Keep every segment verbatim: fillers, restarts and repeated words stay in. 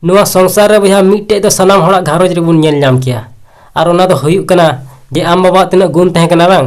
ᱱᱚᱣᱟ ᱥᱚᱝᱥᱟᱨ ᱨᱮ ᱵᱚᱭᱦᱟ ᱢᱤᱫᱴᱮᱡ ᱫᱚ ᱥᱟᱱᱟᱢ ᱦᱚᱲᱟᱜ ᱜᱷᱟᱨᱚᱸᱡᱽ ᱨᱮᱵᱚᱱ ᱧᱮᱞ ᱧᱟᱢ ᱠᱮᱭᱟ, ᱟᱨ ᱚᱱᱟ ᱫᱚ ᱦᱩᱭᱩᱜ ᱠᱟᱱᱟ ᱡᱮ ᱟᱢ ᱵᱟᱵᱟᱣᱟᱜ ᱛᱤᱱᱟᱹᱜ ᱜᱩᱱ ᱛᱟᱦᱮᱸ ᱠᱟᱱᱟ ᱵᱟᱝ,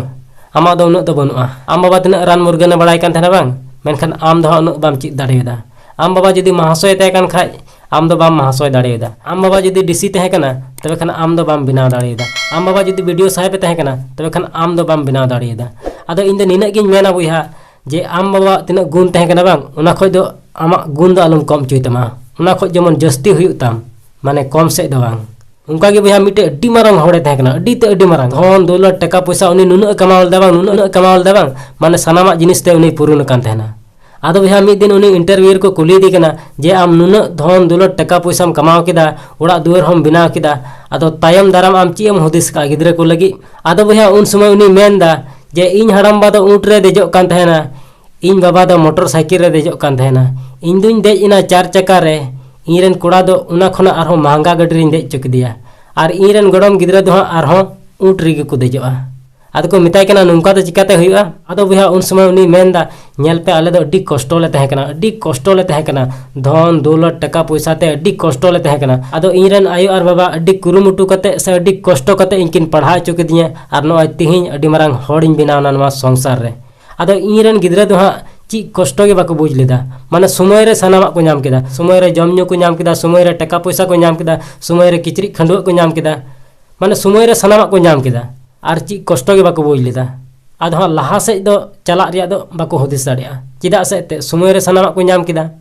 ᱟᱢᱟᱜ ᱫᱚ ᱩᱱᱟᱹᱜ ᱫᱚ ᱵᱟᱹᱱᱩᱜᱼᱟ᱾ ᱟᱢ ᱵᱟᱵᱟ ᱛᱤᱱᱟᱹᱜ ᱨᱟᱱ ᱢᱩᱨᱜᱟᱹᱱᱮ ᱵᱟᱲᱟᱭ ᱠᱟᱱ ᱛᱟᱦᱮᱱᱟ ᱵᱟᱝ, ᱢᱮᱱᱠᱷᱟᱱ ᱟᱢ ᱫᱚ ᱦᱟᱸᱜ ᱩᱱᱟᱹᱜ ᱵᱟᱢ ᱪᱮᱫ ᱫᱟᱲᱮᱭᱟᱫᱟ᱾ ᱟᱢ ᱵᱟᱵᱟ ᱡᱩᱫᱤ ᱢᱟᱦᱟᱥᱚᱭ ᱛᱟᱦᱮᱸ ᱠᱟᱱ ᱠᱷᱟᱡ, ᱟᱢ ᱫᱚ ᱵᱟᱢ ᱢᱟᱦᱟᱥᱚᱭ ᱫᱟᱲᱮᱭᱟᱫᱟ᱾ ᱟᱢ ᱵᱟᱵᱟ ᱡᱩᱫᱤ ᱰᱤᱥᱤ ᱛᱟᱦᱮᱸ ᱠᱟᱱᱟ, ᱛᱚᱵᱮ ᱠᱷᱟᱱ ᱟᱢ ᱫᱚ ᱵᱟᱢ ᱵᱮᱱᱟᱣ ᱫᱟᱲᱮᱭᱟᱫᱟ᱾ ᱟᱢ ᱵᱟᱵᱟ ᱡᱩᱫᱤ ᱵᱤ ᱰᱤ ᱳ ᱥᱟᱦᱮᱵᱮ ᱛᱟᱦᱮᱸ ᱠᱟᱱᱟ, ᱛᱚᱵᱮ ᱠᱷᱟᱱ ᱟᱢ ᱫᱚ ᱵᱟᱢ ᱵᱮᱱᱟᱣ ᱫᱟᱲᱮᱭᱟᱫᱟ᱾ ᱟᱫᱚ ᱤᱧ ᱫᱚ ᱱᱤᱱᱟᱹᱜ ᱜᱤᱧ ᱢᱮᱱᱟ ᱵᱚᱭᱦᱟ, ᱡᱮ ᱟᱢ ᱵᱟᱵᱟᱣᱟᱜ ᱛᱤᱱᱟᱹᱜ ᱜᱩᱱ ᱛᱟᱦᱮᱸ ᱠᱟᱱᱟ ᱵᱟᱝ, ᱚᱱᱟ ᱠᱷᱚᱡ ᱫᱚ ᱟᱢᱟᱜ ᱜᱩᱱ ᱫᱚ ᱟᱞᱚᱢ ᱠᱚᱢ ᱦᱚᱪᱚᱭ ᱛᱟᱢᱟ᱾ ᱚᱱᱟ ᱠᱷᱚᱡ ᱡᱮᱢᱚᱱ ᱡᱟᱹᱥᱛᱤ ᱦᱩᱭᱩᱜ ᱛᱟᱢ, ᱢᱟᱱᱮ ᱠᱚᱢ ᱥᱮᱫ ᱫᱚ ᱵᱟᱝ᱾ ᱚᱱᱠᱟ ᱜᱮ ᱵᱚᱭᱦᱟ ᱢᱤᱫᱴᱮᱡ ᱟᱹᱰᱤ ᱢᱟᱨᱟᱝ ᱦᱚᱲᱮ ᱛᱟᱦᱮᱸ ᱠᱟᱱᱟ, ᱟᱹᱰᱤ ᱛᱮ ᱟᱹᱰᱤ ᱢᱟᱨᱟᱝ ᱫᱷᱚᱱ ᱫᱚᱣᱞᱚᱛ ᱴᱟᱠᱟ ᱯᱚᱭᱥᱟ, ᱩᱱᱤ ᱱᱩᱱᱟᱹᱜ ᱮ ᱠᱟᱢᱟᱣ ᱞᱮᱫᱟ ᱵᱟᱝ, ᱱᱩᱱᱟᱹᱜ ᱮ ᱠᱟᱢᱟᱣ ᱞᱮᱫᱟ ᱵᱟᱝ, ᱢᱟᱱᱮ ᱥᱟᱱᱟᱢᱟᱜ ᱡᱤᱱᱤᱥ ᱛᱮ ᱩᱱᱤ ᱯᱩᱨᱩᱱ ᱟᱠᱟᱱ ᱛᱟᱦᱮᱱᱟ᱾ ᱟᱫᱚ ᱵᱚᱭᱦᱟ ᱢᱤᱫ ᱫᱤᱱ ᱩᱱᱤ ᱤᱱᱴᱟᱨᱵᱷᱤᱭᱩ ᱨᱮᱠᱚ ᱠᱩᱞᱤᱭᱮᱫᱮ ᱠᱟᱱᱟ ᱡᱮ ᱟᱢ ᱱᱩᱱᱟᱹᱜ ᱫᱷᱚᱱ ᱫᱚᱣᱞᱚᱛ ᱴᱟᱠᱟ ᱯᱚᱭᱥᱟᱢ ᱠᱟᱢᱟᱣ ᱠᱮᱫᱟ, ᱚᱲᱟᱜ ᱫᱩᱣᱟᱹᱨ ᱦᱚᱸᱢ ᱵᱮᱱᱟᱣ ᱠᱮᱫᱟ, ᱟᱫᱚ ᱛᱟᱭᱚᱢ ᱫᱟᱨᱟᱢ ᱟᱢ ᱪᱮᱫ ᱮᱢ ᱦᱩᱫᱤᱥ ᱠᱟᱜᱼᱟ ᱜᱤᱫᱽᱨᱟᱹ ᱠᱚ ᱞᱟᱹᱜᱤᱫ? ᱟᱫᱚ ᱵᱚᱭᱦᱟ ᱩᱱ ᱥᱚᱢᱚᱭ ᱩᱱᱤ ᱢᱮᱱᱫᱟ ᱡᱮ ᱤᱧ ᱦᱟᱲᱟᱢ ᱵᱟ ᱫᱚ ᱩᱸᱴ ᱨᱮ ᱫᱮᱡᱚᱜ ᱠᱟᱱ ᱛᱟᱦᱮᱱᱟ, ᱤᱧ ᱵᱟᱵᱟ ᱫᱚ ᱢᱚᱴᱚᱨ ᱥᱟᱭᱠᱮᱞ ᱨᱮ ᱫᱮᱡᱚᱜ ᱠᱟᱱ ᱛᱟᱦᱮᱱᱟ, ᱤᱧ ᱫᱩᱧ ᱫᱮᱡ ᱮᱱᱟ ᱪᱟᱨ ᱪᱟᱠᱟ ᱨᱮ, ᱤᱧ ᱨᱮᱱ ᱠᱚᱲᱟ ᱫᱚ ᱚᱱᱟ ᱠᱷᱚᱱᱟᱜ ᱟᱨᱦᱚᱸ ᱢᱟᱦᱟᱝᱜᱟ ᱜᱟᱹᱰᱤ ᱨᱤᱧ ᱫᱮᱡ ᱦᱚᱪᱚ ᱠᱮᱫᱮᱭᱟ, ᱟᱨ ᱤᱧ ᱨᱮᱱ ᱜᱚᱲᱚᱢ ᱜᱤᱫᱽᱨᱟᱹ ᱫᱚ ᱦᱟᱸᱜ ᱟᱨᱦᱚᱸ ᱩᱸᱴ ᱨᱮᱜᱮ ᱠᱚ ᱫᱮᱡᱚᱜᱼᱟ᱾ ᱟᱫᱚ ᱠᱚ ᱢᱮᱛᱟᱭ ᱠᱟᱱᱟ, ᱱᱚᱝᱠᱟ ᱫᱚ ᱪᱤᱠᱟᱛᱮ ᱦᱩᱭᱩᱜᱼᱟ? ᱟᱫᱚ ᱵᱚᱭᱦᱟ ᱩᱱ ᱥᱚᱢᱚᱭ ᱩᱱᱤ ᱢᱮᱱᱫᱟ, ᱧᱮᱞ ᱯᱮ, ᱟᱞᱮ ᱫᱚ ᱟᱹᱰᱤ ᱠᱚᱥᱴᱚ ᱞᱮ ᱛᱟᱦᱮᱸ ᱠᱟᱱᱟ, ᱟᱹᱰᱤ ᱠᱚᱥᱴᱚ ᱞᱮ ᱛᱟᱦᱮᱸ ᱠᱟᱱᱟ, ᱫᱷᱚᱱ ᱫᱚᱣᱞᱚᱛ ᱴᱟᱠᱟ ᱯᱚᱭᱥᱟ ᱛᱮ ᱟᱹᱰᱤ ᱠᱚᱥᱴᱚ ᱞᱮ ᱛᱟᱦᱮᱸ ᱠᱟᱱᱟ᱾ ᱟᱫᱚ ᱤᱧ ᱨᱮᱱ ᱟᱭᱳ ᱟᱨ ᱵᱟᱵᱟ ᱟᱹᱰᱤ ᱠᱩᱨᱩᱢᱩᱴᱩ ᱠᱟᱛᱮ ᱥᱮ ᱟᱹᱰᱤ ᱠᱚᱥᱴᱚ ᱠᱟᱛᱮ ᱤᱧ ᱠᱤᱱ ᱯᱟᱲᱦᱟᱣ ᱦᱚᱪᱚ ᱠᱤᱫᱤᱧᱟ, ᱟᱨ ᱱᱚᱜᱼᱚᱭ ᱛᱤᱦᱤᱧ ᱟᱹᱰᱤ ᱢᱟᱨᱟᱝ ᱦᱚᱲᱤᱧ ᱵᱮᱱᱟᱣ ᱮᱱᱟ ᱱᱚᱣᱟ ᱥᱚᱝᱥᱟᱨ ᱨᱮ᱾ ᱟᱫᱚ ᱤᱧ ᱨᱮᱱ ᱜᱤᱫᱽᱨᱟᱹ ᱫᱚ ᱦᱟᱸᱜ ᱪᱮᱫ ᱠᱚᱥᱴᱚ ᱜᱮ ᱵᱟᱠᱚ ᱵᱩᱡᱽ ᱞᱮᱫᱟ᱾ ᱢᱟᱱᱮ ᱥᱚᱢᱚᱭ ᱨᱮ ᱥᱟᱱᱟᱢᱟᱜ ᱠᱚ ᱧᱟᱢ ᱠᱮᱫᱟ, ᱥᱚᱢᱚᱭ ᱨᱮ ᱡᱚᱢ ᱧᱩ ᱠᱚ ᱧᱟᱢ ᱠᱮᱫᱟ, ᱥᱚᱢᱚᱭ ᱨᱮ ᱴᱟᱠᱟ ᱯᱚᱭᱥᱟ ᱠᱚ ᱧᱟᱢ ᱠᱮᱫᱟ, ᱥᱚᱢᱚᱭ ᱨᱮ ᱠᱤᱪᱨᱤᱡ ᱠᱷᱟᱹᱰᱩᱣᱟᱹᱜ ᱠᱚ ᱧᱟᱢ ᱠᱮᱫᱟ, ᱢᱟᱱᱮ ᱥᱚᱢᱚᱭ ᱨᱮ ᱥᱟᱱᱟᱢᱟᱜ ᱠᱚ ᱧᱟᱢ ᱠᱮᱫᱟ, ᱟᱨ ᱪᱮᱫ ᱠᱚᱥᱴᱚ ᱜᱮ ᱵᱟᱠᱚ ᱵᱩᱡᱽ ᱞᱮᱫᱟ᱾ ᱟᱫᱚ ᱦᱟᱸᱜ ᱞᱟᱦᱟ ᱥᱮᱫ ᱫᱚ ᱪᱟᱞᱟᱜ ᱨᱮᱭᱟᱜ ᱫᱚ ᱵᱟᱠᱚ ᱦᱩᱫᱤᱥ ᱫᱟᱲᱮᱭᱟᱜᱼᱟ, ᱪᱮᱫᱟᱜ ᱥᱮ ᱮᱱᱛᱮᱫ ᱥᱚᱢᱚᱭ ᱨᱮ ᱥᱟᱱᱟᱢᱟᱜ ᱠᱚ ᱧᱟᱢ ᱠᱮᱫᱟ᱾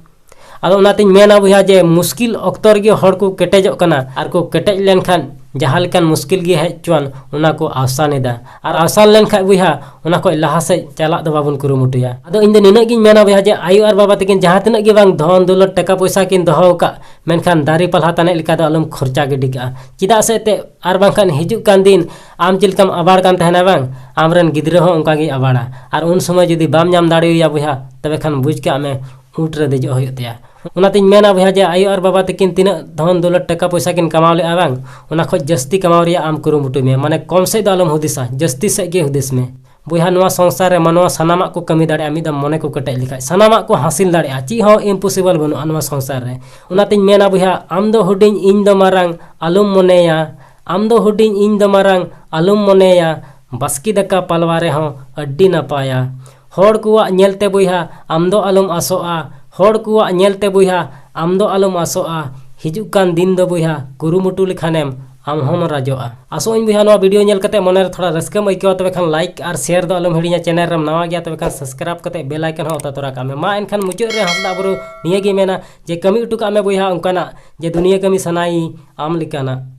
ᱟᱫᱚ ᱚᱱᱟᱛᱤᱧ ᱢᱮᱱᱟ ᱵᱚᱭᱦᱟ ᱡᱮ ᱢᱩᱥᱠᱤᱞ ᱚᱠᱛᱚ ᱨᱮᱜᱮ ᱦᱚᱲ ᱠᱚ ᱠᱮᱴᱮᱡᱚᱜ ᱠᱟᱱᱟ, ᱟᱨ ᱠᱚ ᱠᱮᱴᱮᱡ ᱞᱮᱱᱠᱷᱟᱱ ᱡᱟᱦᱟᱸ ᱞᱮᱠᱟᱱ ᱢᱩᱥᱠᱤᱞ ᱜᱮ ᱦᱮᱡ ᱦᱚᱪᱚᱣᱟᱱ, ᱚᱱᱟ ᱠᱚ ᱟᱣᱥᱟᱱ ᱮᱫᱟ᱾ ᱟᱨ ᱟᱣᱥᱟᱱ ᱞᱮᱱᱠᱷᱟᱡ ᱵᱚᱭᱦᱟ, ᱚᱱᱟ ᱠᱷᱚᱡ ᱞᱟᱦᱟ ᱥᱮᱫ ᱪᱟᱞᱟᱜ ᱫᱚ ᱵᱟᱵᱚᱱ ᱠᱩᱨᱩᱢᱩᱴᱩᱭᱟ᱾ ᱟᱫᱚ ᱤᱧ ᱫᱚ ᱱᱤᱱᱟᱹᱜ ᱜᱤᱧ ᱢᱮᱱᱟ ᱵᱚᱭᱦᱟ ᱡᱮ ᱟᱭᱳ ᱟᱨ ᱵᱟᱵᱟ ᱛᱟᱹᱠᱤᱱ ᱡᱟᱦᱟᱸ ᱛᱤᱱᱟᱹᱜ ᱜᱮ ᱵᱟᱝ ᱫᱷᱚᱱ ᱫᱚᱣᱞᱚᱛ ᱴᱟᱠᱟ ᱯᱚᱭᱥᱟ ᱠᱤᱱ ᱫᱚᱦᱚ ᱟᱠᱟᱫ, ᱢᱮᱱᱠᱷᱟᱱ ᱫᱟᱨᱮ ᱯᱟᱞᱦᱟ ᱛᱟᱱᱮᱡ ᱞᱮᱠᱟ ᱫᱚ ᱟᱞᱚᱢ ᱠᱷᱚᱨᱪᱟ ᱜᱤᱰᱤ ᱠᱟᱜᱼᱟ᱾ ᱪᱮᱫᱟᱜ ᱥᱮ ᱮᱱᱛᱮᱫ ᱟᱨ ᱵᱟᱝᱠᱷᱟᱱ ᱦᱤᱡᱩᱜ ᱠᱟᱱ ᱫᱤᱱ ᱟᱢ ᱪᱮᱫ ᱞᱮᱠᱟᱢ ᱟᱵᱟᱲ ᱠᱟᱱ ᱛᱟᱦᱮᱱᱟ ᱵᱟᱝ, ᱟᱢᱨᱮᱱ ᱜᱤᱫᱽᱨᱟᱹ ᱦᱚᱸ ᱚᱱᱠᱟ ᱜᱮᱭ ᱟᱵᱟᱲᱟ᱾ ᱟᱨ ᱩᱱ ᱥᱚᱢᱚᱭ ᱡᱩᱫᱤ ᱵᱟᱢ ᱧᱟᱢ ᱫᱟᱲᱮᱣᱟᱭᱟ ᱵᱚᱭᱦᱟ, ᱛᱚᱵᱮ ᱠᱷᱟᱱ ᱵᱩᱡᱽ ᱠᱟᱜ ᱢᱮ ᱩᱸᱴ ᱨᱮ ᱫᱮᱡᱚᱜ ᱦᱩᱭᱩᱜ ᱛᱟᱭᱟ᱾ ᱚᱱᱟᱛᱤᱧ ᱢᱮᱱᱟ ᱵᱚᱭᱦᱟ ᱡᱮ ᱟᱭᱳ ᱟᱨ ᱵᱟᱵᱟ ᱛᱟᱹᱠᱤᱱ ᱛᱤᱱᱟᱹᱜ ᱫᱷᱚᱱ ᱫᱚᱣᱞᱚᱛ ᱴᱟᱠᱟ ᱯᱚᱭᱥᱟ ᱠᱤᱱ ᱠᱟᱢᱟᱣ ᱞᱮᱜᱼᱟ ᱵᱟᱝ, ᱚᱱᱟ ᱠᱷᱚᱡ ᱡᱟᱹᱥᱛᱤ ᱠᱟᱢᱟᱣ ᱨᱮᱭᱟᱜ ᱟᱢ ᱠᱩᱨᱩᱢᱩᱴᱩᱭ ᱢᱮ, ᱢᱟᱱᱮ ᱠᱚᱢ ᱥᱮᱫ ᱫᱚ ᱟᱞᱚᱢ ᱦᱩᱫᱤᱥᱟ, ᱡᱟᱹᱥᱛᱤ ᱥᱮᱫ ᱜᱮ ᱦᱩᱫᱤᱥ ᱢᱮ᱾ ᱵᱚᱭᱦᱟ, ᱱᱚᱣᱟ ᱥᱚᱝᱥᱟᱨ ᱨᱮ ᱢᱟᱱᱣᱟ ᱥᱟᱱᱟᱢᱟᱜ ᱠᱚ ᱠᱟᱹᱢᱤ ᱫᱟᱲᱮᱭᱟᱜᱼᱟ, ᱢᱤᱫ ᱫᱷᱟᱣ ᱢᱚᱱᱮ ᱠᱚ ᱠᱮᱴᱮᱡ ᱞᱮᱠᱷᱟᱡ ᱥᱟᱱᱟᱢᱟᱜ ᱠᱚ ᱦᱟᱥᱤᱞ ᱫᱟᱲᱮᱭᱟᱜᱼᱟ᱾ ᱪᱮᱫ ᱦᱚᱸ ᱤᱢᱯᱚᱥᱤᱵᱚᱞ ᱵᱟᱹᱱᱩᱜᱼᱟ ᱱᱚᱣᱟ ᱥᱚᱝᱥᱟᱨ ᱨᱮ᱾ ᱚᱱᱟᱛᱤᱧ ᱢᱮᱱᱟ ᱵᱚᱭᱦᱟ, ᱟᱢ ᱫᱚ ᱦᱩᱰᱤᱧ, ᱤᱧ ᱫᱚ ᱢᱟᱨᱟᱝ, ᱟᱞᱚᱢ ᱢᱚᱱᱮᱭᱟ᱾ ᱟᱢ ᱫᱚ ᱦᱩᱰᱤᱧ, ᱤᱧ ᱫᱚ ᱢᱟᱨᱟᱝ, ᱟᱞᱚᱢ ᱢᱚᱱᱮᱭᱟ᱾ ᱵᱟᱥᱠᱮ ᱫᱟᱠᱟ ᱯᱟᱞᱣᱟ ᱨᱮᱦᱚᱸ ᱟᱹᱰᱤ ᱱᱟᱯᱟᱭᱟ᱾ ᱦᱚᱲ ᱠᱚᱣᱟᱜ ᱧᱮᱞᱛᱮ ᱵᱚᱭᱦᱟ, ᱟᱢ ᱫᱚ ᱟᱞᱚᱢ ᱟᱥᱚᱜᱼᱟ᱾ ᱦᱚᱲ ᱠᱚᱣᱟᱜ ᱧᱮᱞᱛᱮ ᱵᱚᱭᱦᱟ, ᱟᱢ ᱫᱚ ᱟᱞᱚᱢ ᱟᱥᱚᱜᱼᱟ᱾ ᱦᱤᱡᱩᱜ ᱠᱟᱱ ᱫᱤᱱ ᱫᱚ ᱵᱚᱭᱦᱟ, ᱠᱩᱨᱩᱢᱩᱴᱩ ᱞᱮᱠᱷᱟᱱᱮᱢ ᱟᱢ ᱦᱚᱸᱢ ᱨᱟᱡᱚᱜᱼᱟ᱾ ᱟᱥᱚᱜ ᱟᱹᱧ ᱵᱚᱭᱦᱟ, ᱱᱚᱣᱟ ᱵᱷᱤᱰᱤᱭᱳ ᱧᱮᱞ ᱠᱟᱛᱮ ᱢᱚᱱᱮ ᱨᱮ ᱛᱷᱚᱲᱟ ᱨᱟᱹᱥᱠᱟᱹᱢ ᱟᱹᱭᱠᱟᱹᱣᱟ, ᱛᱚᱵᱮ ᱠᱷᱟᱱ ᱞᱟᱭᱤᱠ ᱟᱨ ᱥᱮᱭᱟᱨ ᱫᱚ ᱟᱞᱚᱢ ᱦᱤᱲᱤᱧᱟ᱾ ᱪᱮᱱᱮᱞ ᱨᱮᱢ ᱱᱟᱣᱟ ᱜᱮᱭᱟ, ᱛᱚᱵᱮ ᱠᱷᱟᱱ ᱥᱟᱵᱥᱠᱨᱟᱭᱤᱵ ᱠᱟᱛᱮ ᱵᱮᱞ ᱟᱭᱠᱚᱱ ᱦᱚᱸ ᱚᱛᱟ ᱛᱚᱨᱟ ᱠᱟᱜ ᱢᱮ᱾ ᱢᱟ ᱮᱱᱠᱷᱟᱱ ᱢᱩᱪᱟᱹᱫ ᱨᱮ ᱦᱟᱸᱥᱫᱟ ᱵᱩᱨᱩ ᱱᱤᱭᱟᱹ ᱜᱮ ᱢᱮᱱᱟ ᱡᱮ ᱠᱟᱹᱢᱤ ᱦᱚᱴᱚ ᱠᱟᱜ ᱢᱮ ᱵᱚᱭᱦᱟ ᱚᱱᱠᱟᱱᱟᱜ, ᱡᱮ ᱫᱩᱱᱤᱭᱟᱹ ᱠᱟᱹᱢᱤ ᱥᱟᱱᱟᱭᱤᱧ ᱟᱢ ᱞᱮᱠᱟᱱᱟᱜ᱾